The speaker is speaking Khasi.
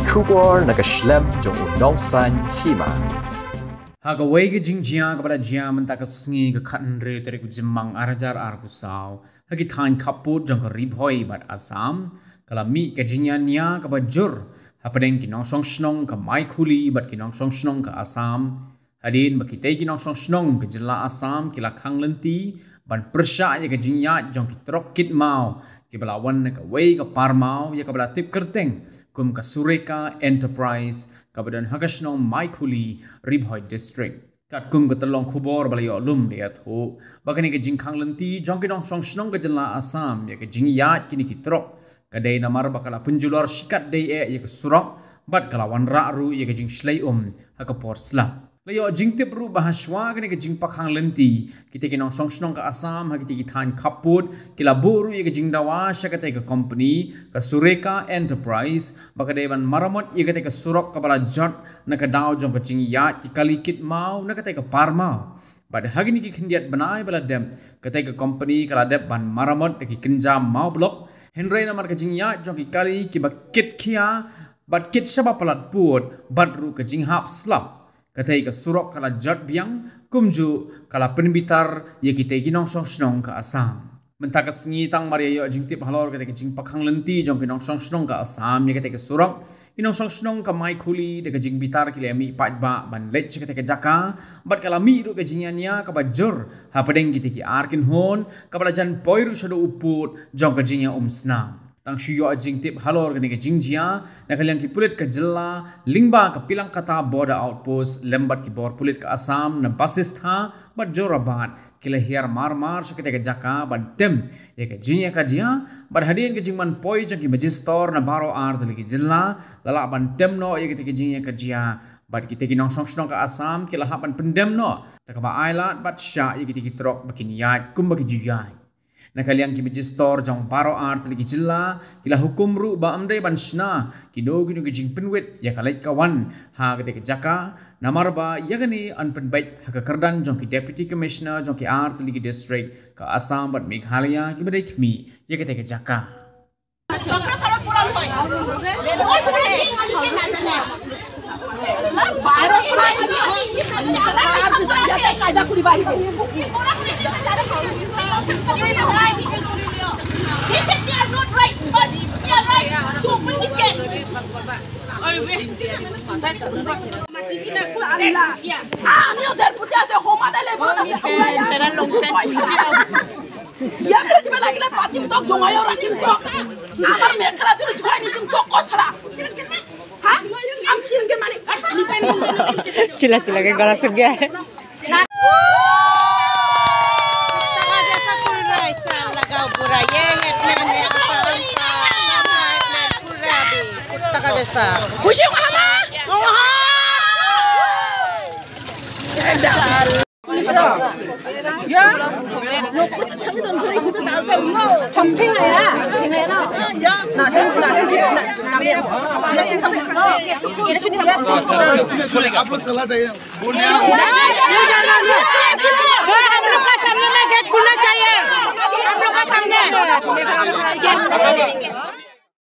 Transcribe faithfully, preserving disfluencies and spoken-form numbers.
Khubor na ka shlem jong u nongsan hima. Ha kawei ka jingjia kaba la jia mynta ka sngi ka khathynriew tarik u Jymmang arhajar arphew saw, ha ki thaiñ khappud jong ka Ri Bhoi bad Assam, ka la mih ka jingïania kaba jur hapdeng ki nongshong shnong ka Maikhuli bad ki nongshong shnong ka Assam. Hadien ba kitei ki nongshong shnong ka jylla Assam ki la khang lynti ban pyrshah ïa ka jingïaid jong ki trok kit maw kiba la wan na kawei ka par maw ïa kaba la tip kyrteng kum ka Sureka Enterprise kaba don ha ka shnong Maikhuli, Ri Bhoi District. Katkum ka tyllong khubor ba la ïoh lum da ïathuh ba kane ka jingkhang lynti jong ki nongshong shnong ka jylla Assam ïa ka jingïaid kine ki trok ka dei namar ba ka la pynjulor shikatdei eh ïa ka surok bad ka la wanrah ruh ïa ka jingshlei um ha ka por slap. La ïoh jingtip ruh ba hashwa kane ka jingpyrkhang lynti, kitei ki nongshong shnong ka Assam ha kitei ki thaiñ khappud ki la buh ruh ïa ka jingdawa sha katei ka kompani ka Sureka Enterprise ba ka dei ban maramot ïa katei ka surok kaba la jot na ka daw jong ka jingïaid ki kali kit maw na katei ka par maw. Bad ha kine ki khyndiat bnai ba la dep, katei ka kompani ka la dep ban maramot da ki kynja maw block, hynrei namar ka jingïaid jong ki kali kiba kit khia bad kit shaba palat pud bad ruh ka jinghap slap, katei ka surok ka la jot biang, kumjuh ka la pynbitar ïa kitei ki nongshong shnong ka Assam. Mynta ka sngi tang mar ïa ïoh jingtip halor katei ka jingpyrkhang lynti jong ki nongshong shnong ka Assam ïa katei ka surok, ki nongshong shnong ka Maikhuli da ka jingbitar ki la mih paidbah ban leit sha katei ka jaka bad ka la mih ruh ka jingïania kaba jur hapdeng kitei ki ar kynhun kaba la jan poi ruh shaduh u pud jong ka jingïaumsnam. Tang shu ïoh jingtip halor kane ka jingjia, na ka liang ki pulit ka jylla lyngba ka Pilangkata Border Outpost lem bad ki bor pulit ka Assam na Basistha bad Jorabat ki la hiar mar mar sha katei ka jaka ban tem ïa ka jingïakajia bad hadien ka jingman poi jong ki majistor na baroh ar tylli ki jylla la lah ban tem noh ïa katei ka jingïakajia bad kitei ki nongshong shnong ka Assam ki la hap ban pyndem noh da kaba ailad bad shah ïa kitei ki trok ba kin ïaid kumba ki ju ïaid. Na ka liang ki majistor jong baroh ar tylli ki jylla ki la hukum ruh ba ym dei ban shna kino kino ki jingpynwit ïa ka leit ka wan ha katei ka jaka, namar ba ïa kane yn pynbeit ha ka kyrdan jong ki Deputy Commissioner jong ki ar tylli ki district ka Assam bad Meghalaya kiba dei khmih ïa katei ka jaka. Ah, আমি ওদের প্রতি আছে, হোমানে লেবু আছে, হোমানে। Ya, kita lagi lah pati tok, jong ayo rakim tok. Amar mekra tu jong ayo tok kosra. Ha? Am chilin ke mani. Kila kila ke gala sugya. Kushi mama. आप लोग चला जाइए। हम लोग का सामने में गेट खुलना चाहिए। हम लोग का सामने।